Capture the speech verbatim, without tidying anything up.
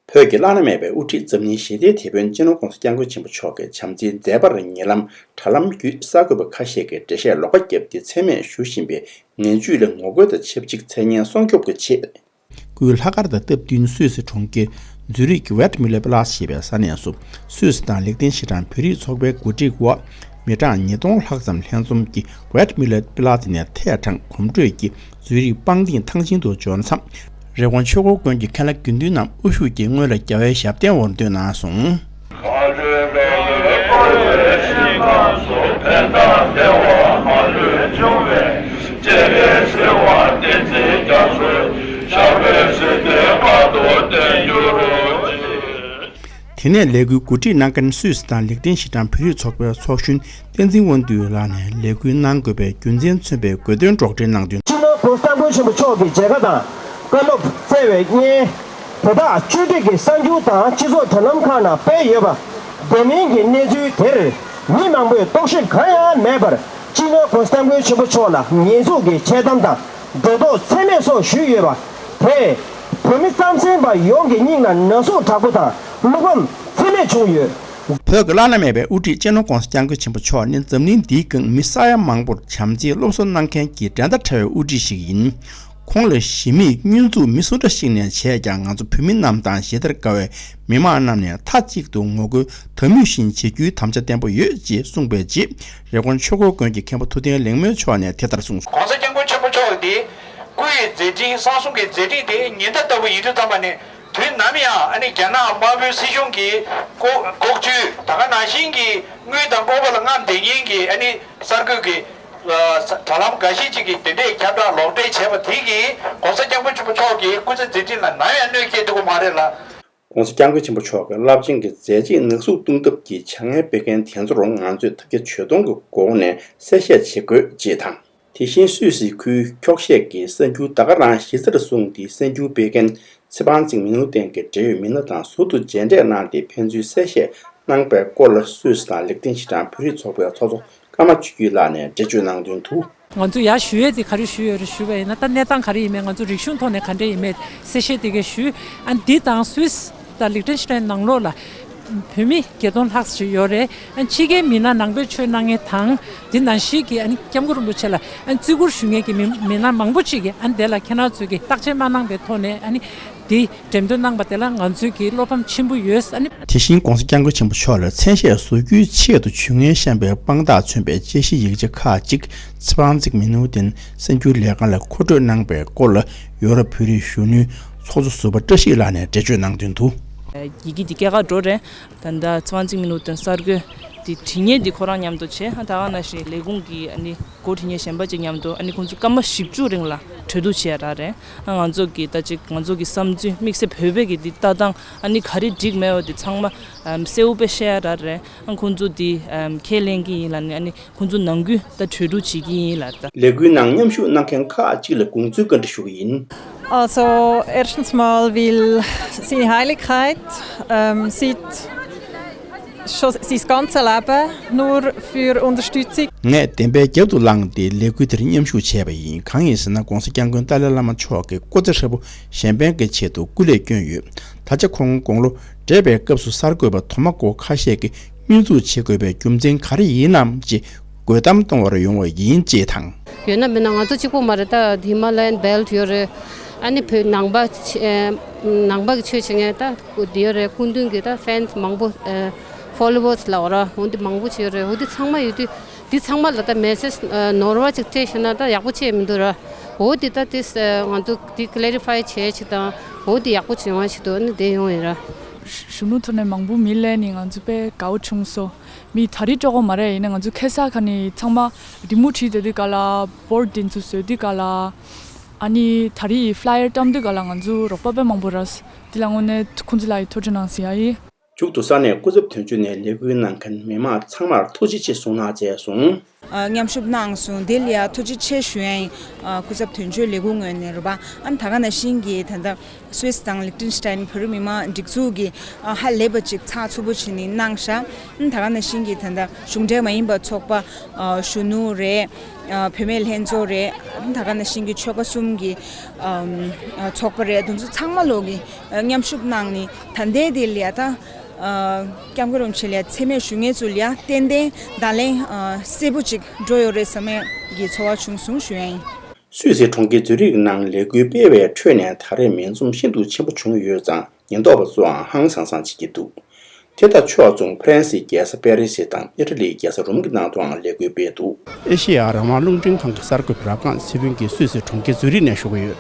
བོད་ཀྱི་བླ་ན་མེད་པའི་དབུ་ཁྲིད་འཛམ་གླིང་ཞི་བདེའི་དེད་དཔོན་སྤྱི་ནོར་༸གོང་ས་༸སྐྱབས་མགོན་ཆེན་པོ་མཆོག་གི་བྱམས་བརྩེའི་མཛད་པར་ཉེ་ལམ་དྲ་ལམ་བརྒྱུད་གསར་འགོད་པ་ཁ་ཤས་ཀྱིས་འགྲེལ་བཤད་ལོགས་ཀ་བརྒྱབ་སྟེ་མཚན་སྨད་ཞུ་བཞིན་པའི་ངན་ཇུས་ལ་ངོ་རྒོལ་དང་ཆབས་ཅིག་མཚན་སྙན་སྲུང་སྐྱོབ་ཀྱི་ཆེད། སྐུའི་ལྷག་དཀར་དང་སྟབས་བསྟུན་སུད་སི་གྲོང་ཁྱེར་ཛུ་རིག་ཝེར་མི་ལར་པི་ལཱ་ཞེས་པའི་ས་གནས་སུ་སུད་སི་དང་ལིག་ཏེན་ཤི་ཊན་བོད་རིགས་ཚོགས་པའི་གོ་སྒྲིག་འོག་མི་གྲངས་ཉིས་སྟོང་ལྷག་ཙམ་ལྷན་འཛོམས་ཀྱིས་ཝེར་མི་ལར་པི་ལཱ་ནས་ཐད་དྲངས་གོམ་བགྲོད་ཀྱིས་ཛུ་རིག་པང་གདན་ཐང་ཆེན་དུ་འབྱོར་མཚམས། རི་ཀོན་ཆོས་འཁོར་དགོན་གྱི་མཁན་བླ་དགེ་འདུན་རྣམས་དབུ་བཞུགས་ཀྱིས་སྔོན་ལ་རྒྱལ་བའི་ཞབས་བརྟན་འོར་འདོན་གནང་སོང་། དེ་ནས་ལས་འགུལ་གོ་སྒྲིག་གནང་མཁན་སུད་སི་དང་ལིག་ཏེན་ཤི་ཊན་བོད་རིགས་ཚོགས་པའི་ཚོགས་གཞོན་བསྟན་འཛིན་དབང་འདུས་ལགས་ནས་ལས་འགུལ་གནང་དགོས་པའི་རྒྱུ་མཚན་མཚོན་པའི་དགོས་འདུན་སྒྲོག་འགྲེལ་གནང་དོན། སྤྱི་ནོར་༸གོང་ས་༸སྐྱབས་མགོན་ཆེན་པོ་མཆོག་གི་མཇལ་ཁ་དང་བཀའ་སློབ་སྩལ་བའི་སྔོན། དེ་དག་བཅོས་སྒྲིག་གི་གསར་འགྱུར་དང་སྤྱི་ཚོགས་དྲ་ལམ་ཁག་ན་སྤེལ་ཡོད་པ། དེ་མིན་གྱི་གནས་ཚུལ་དེར་མི་མང་པོས་རྟོག་ཞིབ་གང་ཡང་མེད་པར་སྤྱི་ནོར་༸གོང་ས་༸སྐྱབས་མགོན་ཆེན་པོ་མཆོག་ལ་ཉེས་འཛུགས་ཀྱི་འཆལ་གཏམ་དང་སྒྲོ་འདོགས་མཚན་སྨད་སོགས་ཞུས་ཡོད་པ། དེས་བོད་མི་རྩམ་ཟན་པ་ཡོངས་ཀྱི་སྙིང་ལ་ན་ཟུག་དྲག་པོ་དང་བློ་ཕམ་ཚད་མེད་བྱུང་ཡོད། བོད་ཀྱི་བླ་ན་མེད་པའི་དབུ་ཁྲིད་སྤྱི་ནོར་༸གོང་ས་༸སྐྱབས་མགོན་ཆེན་པོ་མཆོག་ནི་འཛམ་གླིང་འདིའི་སྒང་མི་ས་ཡ་མང་པོར་བྱམས་བརྩེའི་སློབ་གསོ་གནང་མཁན་གྱི་འགྲན་ཟླ་བྲལ་བའི་དབུ་ཁྲིད་ཞིག་ཡིན། ཁོང་ལ་གཞི་མེད་བསྙོན་འཛུགས་མི་སུ་འདྲ་ཞིག་ནས་བྱས་ཀྱང་ང་ཚོ་བོད་མི་རྣམས་དང་ཞི་བདེར་དགའ་བའི་མི་མང་རྣམས་ནས་མཐའ་གཅིག་ཏུ་ངོ་རྒོལ་དམ་མུས་བཞིན་བྱེད་རྒྱུའི་དམ་བཅའ་བརྟན་པོ་ཡོད་ཅེས་གསུངས་པའི་རྗེས་རི་ཀོན་ཆོས་འཁོར་དགོན་གྱི་མཁན་པོ་ཐུབ་བསྟན་ལེགས་སྨོན་མཆོག་ནས་དེ་ལྟར་གསུངས་སོ། ༸གོང་ས་༸སྐྱབས་མགོན་ཆེན་པོ་མཆོག་འདི་སྐུ་ཡི་མཛད་འཕྲིན་གསང་གསུམ་གྱི་མཛད་འཕྲིན་དེ་ཉི་ཟླ་ལྟ་བུ་ཡིན་དུས་ཙམ་པ་ནས། དུས་ནམ་ཡང་ཨ་ནི་རྒྱ་ནག་དམར་པོའི་སྲིད་གཞུང་གི་ལྐོག་ལྐོག་ཇུས་ད་ག་ནང་བཞིན་གྱི་དངུལ་དང་ལྐོག་པ་ལ་རྔམ་བསྡད་མཁན་གྱི་ཨ་ནི་གསར་འགོད་ཀྱི་ཨ་དྲ་ལམ་འགའ་ཤས་ཅིག་གིས་དེ་འདྲའི་ཁྱབ་བསྒྲགས་ལོག་འགྲེལ་བྱས་པ་དེ་གིས་༸གོང་ས་༸སྐྱབས་མགོན་ཆེན་པོ་མཆོག་གི་སྐུ་ཚེ་མཛད་འཕྲིན་ལ་ནམ་ཡང་གནོད་སྐྱེལ་ཐུབ་ཀྱི་མ་རེད་ལ། ༸གོང་ས་༸སྐྱབས་མགོན་ཆེན་པོ་མཆོག་གི་རླབས་ཆེན་གྱི་མཛད་རྗེས་ནག་གསུབ་གཏོང་ཐབས་ཀྱི་བྱ་ངན་སྤེལ་མཁན་དེ་ཚོར་ང་ཚོས་ཐབས་བརྒྱ་ཇུས་སྟོང་གི་སྒོ་ནས་གསལ་བཤད་བྱེད་དགོས་ཅེས་དང་། དེ་བཞིན་སུད་སི་ཁུལ་འཁྱོག་བཤད་ཀྱི་གསར་འགྱུར་ད་ག་རང་གཞི་རྩར་བཟུང་སྟེ་གསར་འགྱུར་སྤེལ་མཁན་ཚེ་དབང་ཚེ་རིང་མི་ནུ་ཏན་གྱི་འབྲེལ་ཡོད་མི་སྣ་དང་ཟུར་དུ་མཇལ་འཕྲད་གནང་སྟེ་ཕན་ཚུན་གསལ་བཤད་གནང་པའི་སྐོར་ལ་སུད་སི་དང་ལིག་ཏེན་ཤི་ཊན་བོད་རིགས་ཚོགས་པའི་ཚོགས་གཙོ་ཀརྨ་ཆོས་སྐྱིད་ལགས་ནས་འགྲེལ་བརྗོད་གནང་དོན་དུ། ང་ཚོ་ཡར་ཞུ་ཡས་དེ་ག་རེ་ཞུ་ཡོད་རེད་ཞུས་པ་ཡིན་ན། ད་གནས་སྟངས་ག་རེ་ཡིན་མིན་ང་ཚོ་རིག་གཞུང་ཐོག་ནས་ག་འདྲ་ཡིན་མིན་གསལ་བཤད་དེ་གས་ཞུས། ཨ་འདི་དང་སུད་སི་དང་ལིག་ཏེན་ཤི་ཊན་ནང་ལོགས་ལ་བོད་མི་བརྒྱད་སྟོང་ལྷག་ཙམ་ཞིག་ཡོད་རེད། ཨ་ཕྱི་རྒྱལ་མི་སྣ་ནང་པའི་ཆོས་གནང་མཁན་དང་། འདི་ནང་བཞིན་གྱི་ཨ་ནི་སྐྱབས་མགོན་རིན་པོ་ཆེ་ལ་ཨ་བརྩི་བཀུར་ཞུ་མཁན་གྱི་མི་མི་སྣ་མང་པོ་ཅིག་གིས་ཨ་ནི་དེ་ལ་ཁྱེད་རང་ཚོས་ཀྱི་བརྟག་དཔྱད་མ་གནང་པའི་ཐོག་ནས་ཨ་ནི་འདི་འགྲེམས་སྟོན་གནང་པ་དེ་ལ་ང་ཚོས་ཀྱི་བློ་ཕམ་ཆེན་པོ་ཡོད། ཨ་ནི། དེ་བཞིན་༸གོང་ས་༸སྐྱབས་མགོན་ཆེན་པོ་མཆོག་ལ་མཚན་ཤས་བཟོ་རྒྱུའི་ཆེད་དུ་ཇུས་ངན་བཤམས་པའི་དཔང་རྟགས་མཚོན་པའི་དཔྱད་གཞི་ཡིག་ཆ་ཁག་ཅིག་ཚེ་དབང་ཚེ་རིང་མི་ནུ་ཏན་གསར་འགྱུར་ལས་ཁང་ལ་མཁོ་སྤྲོད་གནང་པའི་སྐོར་ལ་ཡོ་རོབ་བོད་རིགས་གཞོན་ནུའི་ཚོགས་གཙོ་ཟུར་པ་བཀྲ་ཤིས་ལགས་ནས་འགྲེལ་བརྗོད་གནང་དོན་དུ། ཡི་གེ་འདི་སྐྱེལ་ག་འགྲོ་རེད། ད་ལྟ་ཚེ་དབང་ཚེ་རིང་མི་ནུ་ཏན་གསར་འགོད་འདི་བྲིས་མཁན་འདི་ཁོ་རང་མཉམ་དུ་བྱས། ད་ག་ནང་བཞིན་ལས་ཁུངས་ཀྱི་ཨ་ནི་འགོ་ཁྲིད་མཁན་གཞན་པ་ཅིག་མཉམ་དུ་ཨ་ནི་ཁོང་ཚོ་སྐར་མ་བཞི་བཅུ་རིང་ལ་གྲོས་བསྡུར་བྱས་ཡ་རག་རེད། ང་ཚོ་གི་ད་ཅིག་ང་ཚོ་གི་བསམ་ཚུལ་དམིགས་བསལ་བོད་པའི་གི་འདི་ལྟ་སྟངས་ཨ་ནི་ག་རེ་འགྲིག་མེད་པ་འདི་ཚང་མ་ཨམ་གསལ་བོ་དཔེ་བཤད་ཡ་རག་རེད། ཨ་ཁོང་ཚོ་འདི་ཨམ་ཁས་ལེན་གི་ཡིན་ལབ་ནས་ཨ་ནི་ཁོང་ཚོ་ནང་ཁུལ་ད་གྲོས་བསྡུར་བྱེད་ཀྱི་ཡིན་ལབ་རེད་ད། ལས་འགུལ་ནང་མཉམ་ཞུགས་གནང་མཁན་ཁག་ཅིག་ལ་དགོངས་ཚུལ་བཀའ་འདྲི་ཞུ་གི་ཡིན། Also, erstens mal will Seine Heiligkeit, ähm, sieht schon sein ganzes Leben nur für Unterstützung. ངས་བདེན་པའི་རྒྱབ་ཏུ་ལངས་ཏེ་ལས་འགུལ་དེར་མཉམ་ཞུགས་བྱས་པ་ཡིན། གང་ཡིན་ཟེར་ན་༸གོང་ས་༸སྐྱབས་མགོན་ཏཱ་ལའི་བླ་མ་མཆོག་གི་སྐུ་ཚེ་ཧྲིལ་པོ་གཞན་ཕན་གྱི་ཆེད་དུ་སྐུ་ལས་བསྐྱོན་ཡོད། ད་ཆ་ཁོང་དགུང་ལོ་བགྲེས་པའི་སྐབས་སུ་གསར་འགོད་པ་དོ་མ་སྒོ་ཁ་ཤས་ཀྱིས་བསྙོན་འཛུགས་བྱེད་དགོས་པའི་རྒྱུ་མཚན་ག་རེ་ཡིན་ནམ་ཅེས་དགོད་གཏམ་གཏོང་བར་ཡོང་བ་ཡིན་ཅེས་དང་། ཡོད་ན་མེད་ན་ང་ཚོ་གཅིག་པོ་མ་རེད་ད། Himalayan belt ཡོད་རེད། ཨ་ནི་བོད་ནང་པ་ཆེ་ནང་པ་གི་ཆོས་བྱེད་མཁན་ད་འདི་ཡོད་རེད། སྐུ་མདུན་གྱི་ད་fans མང་པོ་followers ལབ་དགོས་ར། འོ་འདི་མང་པོ་ཅིག་ཡོད་རེད། འོ་འདི་ཚང་མ་ཡོད་དུས་འདི་ཚང་མ་ལ་ད་message ནོར་བ་ཅིག་སྤྲད་ཤེས་ན་ད་ཡག་པོ་ཅིག་མི་འདུག་ར། འོ་འདི་ད་དེ་ང་ཚོ་འདི་clarify བྱེད་ཅིག་དང་འོ་འདི་ཡག་པོ་ཅིག་ཡོང་བ་ཞིག་འདུག་ཨ་ནི་དེ་ཡོང་ཡིན་ར། གཞོན་ནུ་ཚོ་ནས་མང་པོ་མི་ལས་ནི་ང་ཚོ་དཔེ་དགའ་བོ་བྱུང་སོང་། མི་ད་རེས་འགྲོ་གི་མ་རེད། ཡིན་ན་ང་ཚོ་ཁ་སང་ཁ་ནས་ཚང་མ་རི་མོ་བྲིས་བསྡད་དུས་ག་ལ་board དེ་ཚོ་བཟོས་དུས་ག་ལ་ཨ་ནི་ད་རེས་flyer བཀྲམ་དུས་ག་ལ་ང་ཚོ་རོགས་པ་དཔེ་མང་པོ་རག་སོང་། དེ་ལ་དངོས་གནས་ཁོང་ཚོ་ལ་ཡི་ཐུགས་རྗེ་གནང་ཟེར་ཡ་ཡིན། མཇུག་ཏུ་ས་གནས་སྐུ་ཚབ་དོན་གཅོད་ནས་ལས་འགུལ་གནང་མཁན་མི་མང་ཚང་མར་ཐུགས་རྗེ་ཆེ་གསུངས་གནང་མཛད་སོང་། མཉམ་ཞུགས་གནང་སོང་། དེ་ལ་ཡ་ཐུགས་རྗེ་ཆེ་ཞུ་ཡ་ཡིན། སྐུ་ཚབ་དོན་གཅོད་ལས་ཁུངས་ངོས་ནས་རེད་པ། ཨ་ནི་ད་ག་ནང་བཞིན་གྱི་ད་ལྟ་སུད་སི་དང་ལིག་ཏེན་སི་ཏན་བོད་རིགས་མི་མང་སྒྲིག་འཛུགས་ཀྱི་ཧ་ལས་པ་ཅིག་ཚགས་ཚུད་པོ་བྱས་ནས་གནང་ཤག་ཨ་ནི་ད་ག་ནང་བཞིན་གྱི་ད་ལྟ་གཞུང་འབྲེལ་མ་ཡིན་པ་ཚོགས་པ་གཞོན་ནུ་རེད། བུད་མེད་ལྷན་ཚོགས་རེད། ཨ་ནི་ད་ག་ནང་བཞིན་གྱི་ཆོལ་ཁ་གསུམ་གྱི་ཚོགས་པ་རེད། དེ་ཚོ་ཚང་མ་ལོག་གི་མཉམ་ཞུགས་གནང་ནས་ད་ལྟའི་དེ་ལ་ཡ་ད། སྐྱབས་མགོན་རིན་པོ་ཆེ་ལ་མཚན་སྨད་ཞུ་མཁན་ཚོ་ལ་ཡ་ཏན་ཏན་བརྡ་ལན་གསལ་པོ་ཅིག་འགྲོ་ཡོད་རེད་བསམ་ཡས་ཀྱི་ཚོར་བ་བྱུང་སོང་ཞུ་ཡ་ཡིན། སུད་སི་གྲོང་ཁྱེར་ཛུ་རིག་ནང་ལས་འགུལ་སྤེལ་བའི་ཁྲོད་ནས་ད་རེས་མིང་འཛོམས་ཤིན་ཏུ་ཆེན་པོ་བྱུང་ཡོད་ཙང་ཉེན་རྟོག་པ་ཚོའང་ཧང་སང་སང་བྱེད་ཀྱི་འདུག་དེ་དང་ཕྱོགས་མཚུངས་ཧྥ་རན་སིའི་རྒྱལ་ས་པེ་རི་སི་དང་ཨི་ཊ་ལིའི་རྒྱལ་ས་རོམ་གྱི་ནང་དུའང་ལས་འགུལ་སྤེལ་འདུག་ཨེ་ཤེ་ཡ་རང་དབང་རླུང་འཕྲིན་ཁང་གི་གསར་འགོད་པ་རབ་སྒང་ཚེ་ཕུན་གྱིས་སུད་སི་གྲོང་ཁྱེར་ཛུ་རིག་ནས་ཞུ་གི་ཡོད།